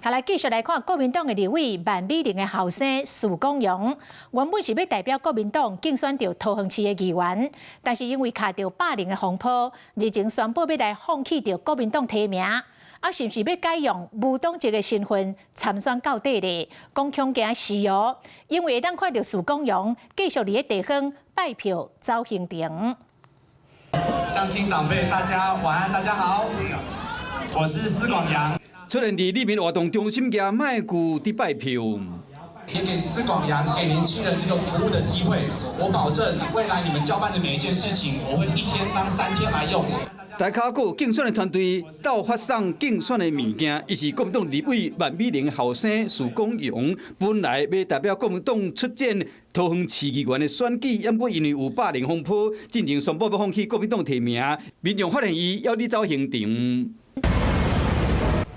來繼續來看國民黨的立委萬美玲的後生許廣揚，原本是欲代表國民黨競選著桃園市的議員，但是因為卡著霸凌的風波，日前宣布欲來放棄著國民黨提名，啊，是毋是欲改用無黨籍的身份參選到底咧？講恐驚是哦，因為會當看著許廣揚繼續佇咧地方拜票走行程。鄉親長輩，大家晚安，大家好，我是施廣揚。出現佇里民活動中心舉麥具佇拜票，也給施廣揚、給年輕人一個服務的機會。我保證，未來你們交辦的每一件事情，我會一天當三天來用。大跤閣競選的團隊鬥發送競選的物件，伊是國民黨立委萬美玲後生許廣揚，本來欲代表國民黨出戰桃園市議員的選舉，毋過因為有霸凌風波，進前宣布欲放棄國民黨提名，民眾發現伊猶佇走行程。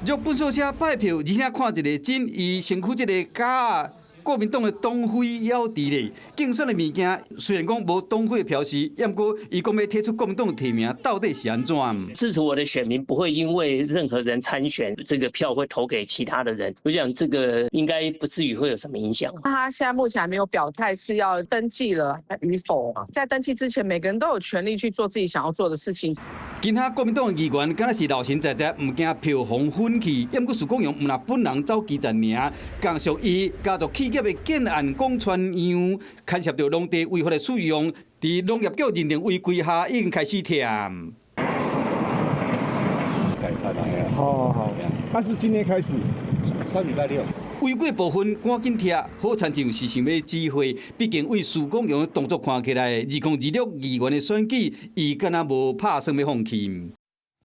若糞掃車拜票，而且看一个真，伊身軀這个甲國民黨的黨徽猶佇咧。競選的物件雖然講無黨徽的標示，毋過伊講欲退出國民黨提名，到底是按怎？支持我的選民不會因為任何人參選，這個票會投給其他的人。我想這個應該不至於會有什麼影響。他現在目前還沒有表態是要登記了與否。在登記之前，每個人都有權利去做自己想要做的事情。其他國民黨的議員敢若是老神在在，毋驚票房分去。毋過許廣揚毋但本人走基層爾，共屬伊家族企業的建案廣傳洋，牽涉著農地違法的使用，佇農業局認定違規下已經開始拆。好好好，那是今天開始，上禮拜六。違規部分趕緊拆，好親像是想欲指揮。畢竟對許廣揚的動作看起來，2026議員的選舉，伊敢若無拍算欲放棄。